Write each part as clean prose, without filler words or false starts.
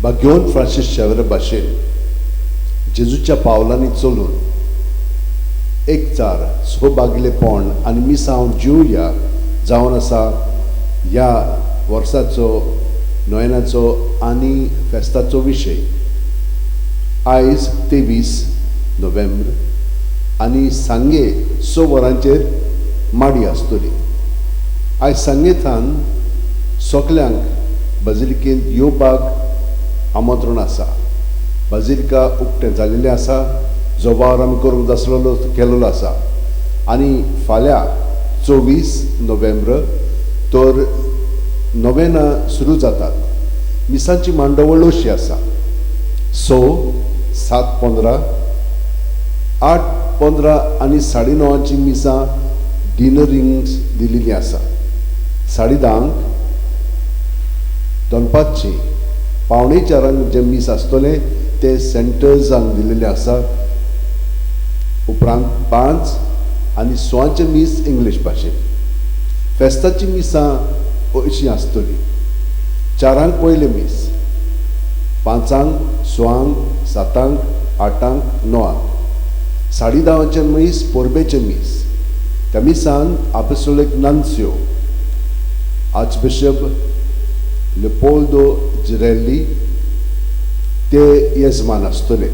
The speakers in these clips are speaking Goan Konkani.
भाग्यवंत फ्रांसीस शेवरा भाशेन जेजूच्या पावलांनी चलून एकचार, सहभागिलेपण आनी मिसांव जिवया जावन आसा ह्या वर्साचो नोयनाचो आनी फेस्ताचो विशय. आयज 23 नोव्हेंब्र आनी सांगे 6 वरांचेर माडी आसतली. आयज सांगेथान सगल्यांक बाजिलिकेंत येवपाक आमंत्रण आसा. बाजिलिका उक्तें जालेलें आसा. जो वावर आमी करूंक जासलेलो केलेलो आसा आनी फाल्यां 24 नोव्हेंब्र तर नोवेनां सुरू जातात. मिसांची मांडावळ अशी आसा: 6, 7:15, 8:15 आनी 9:30ची मिसां डिनरिंग्स दिलेली आसा. 10:30क, दनपारची 3:45क जें मीस आसतलें तें सेंटर्सांक दिलेलें आसा. उपरांत 5 आनी 6चें मीस इंग्लीश भाशेन. फेस्ताची मिसां अशीं आसतलीं: 4क पयलें मीस, 5क, 6क, 7क, 8क, 9क. 10:30चें मीस परबेचें मीस. त्या मिसान आपेसोलीक नन्सियो आर्चबिशप लेपोल्दो जिरेल्ली ते येजमान आसतले.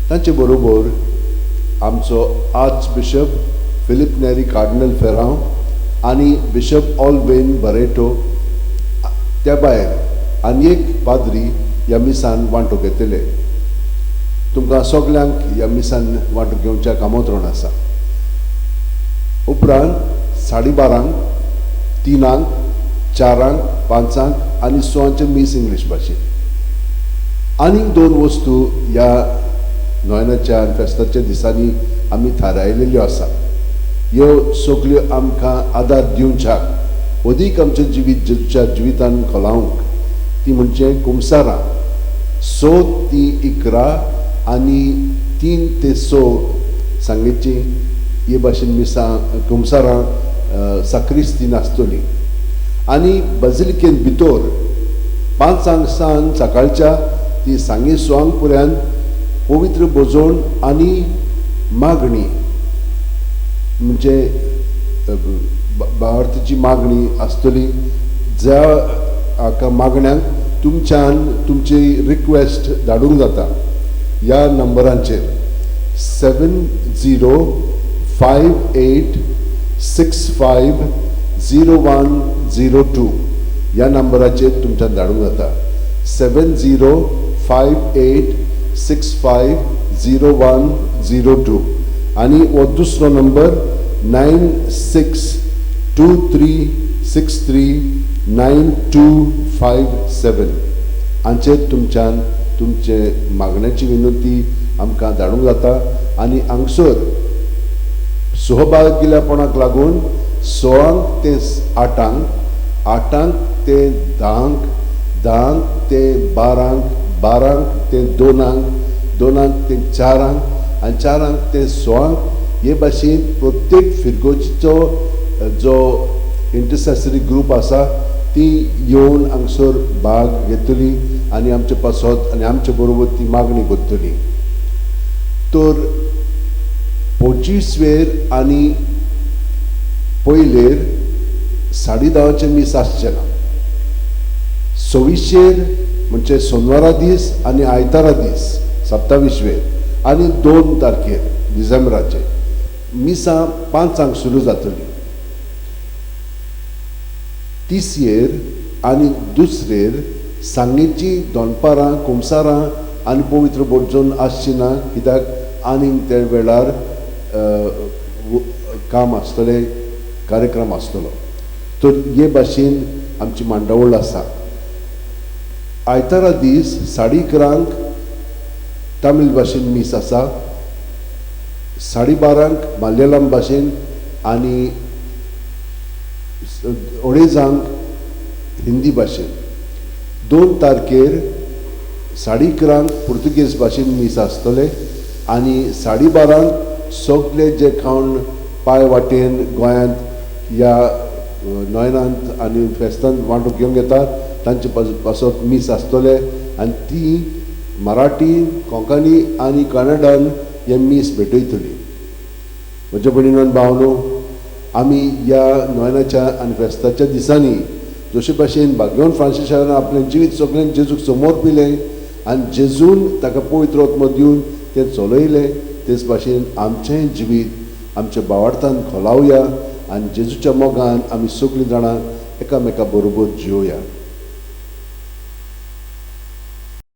तांचे बरोबर आमचो archbishop Filipe Neri cardinal Ferrao आनी बिशप ऑलवेन बरेटो, त्या भायर आनी एक पाद्री ह्या मिसान वांटो घेतले. तुमकां सगल्यांक ह्या मिसान वांटो घेवच्याक आमंत्रण आसा. उपरांत 12:30क, 3क, 4क, 5क आनी 6चें मीस इंग्लीश भाशेन. आनीक दोन वस्तू ह्या नोयनाच्या आनी फेस्ताच्या दिसांनी आमी थारायलेल्यो आसा. ह्यो सगल्यो आमकां आदार दिवच्याक, अदीक आमचें जिवीत जेजूच्या जिवितान खोलावंक. ती म्हणजे कुमसारां 6 ती 11 आनी 3 ते 6 सांगेची हे भाशेन मिसां, कुमसारां, साक्रिस्ती आसतली. आनी बाजिलिकेंत भितर 5क सावन सकाळच्या ती सांगे 6क पर्यंत पवित्र भोजन आनी मागणी, म्हणजे भारताची मागणी आसतली. ज्या हाका मागण्यांक तुमच्यान तुमची रिक्वेस्ट धाडूंक जाता ह्या नंबरांचेर: 7058650102. ह्या नंबराचेर तुमच्यान धाडूंक जाता, 7058650102. आनी हो दुसरो नंबर 9623639257. हांचेर तुमच्यान तुमचे मागण्याची विनंती आमकां धाडूंक जाता. आनी हांगसर सहभागिल्यापणाक लागून 6क ते 8क, 8क ते 10क, 10क ते 12क, 12क ते 2क, 2क ते 4क आनी 4क ते 6क हे भाशेन प्रत्येक फिरगोजीचो जो इंटरसेसरी ग्रूप आसा ती येवन हांगसर भाग घेतली आनी आमचे पासत आनी आमचे बरोबर ती मागणी करतली. तर 25वेर आनी पयलेर 10:30चें मीस आसचें ना. 26शेर म्हणजे सोनवारा दीस आनी आयतारा दीस 27वेर आनी 2 तारखेर डिसेंबराचे मिसां 5क सुरू जातली. 30येर आनी दुसरेर सांगेची दनपारां कुमसारां आनी पवित्र भोजन आसची ना, कित्याक आनीक त्या वेळार काम आसतलें, कार्यक्रम आसतलो. तर हे भाशेन आमची मांडावळ आसा. आयतारा दीस 11:30क तामीळ भाशेन मीस आसा, 12:30क मलयाळम भाशेन आनी 2:30क हिंदी भाशेन. 2 तारखेर 11:30क पुर्तुगेज भाशेन मीस आसतलें आनी 12:30क सगळे जे खावन पांय वाटेन गोंयांत ह्या नोयनांत आनी फेस्तांत वांटो घेवंक येतात तांचे पासत मीस आसतलें. आनी ती मराठी, कोंकणी आनी कन्नडान हें मीस भेटयतली. म्हज्या भयणीन भावनो, आमी ह्या नोयनाच्या आनी फेस्ताच्या दिसांनी जशे भाशेन भाग्यवन फ्रांसिसान आपलें जिवीत सगळें जेजूक समर्पिलें आनी जेजून ताका पवित्र आत्मो दिवन तें चलयलें, तेच भाशेन आमचेंय जिवीत आमच्या भावार्थान खोलावया आनी जेजूच्या मोगान आमी सगळीं जाणां एकामेका बरोबर जियोया.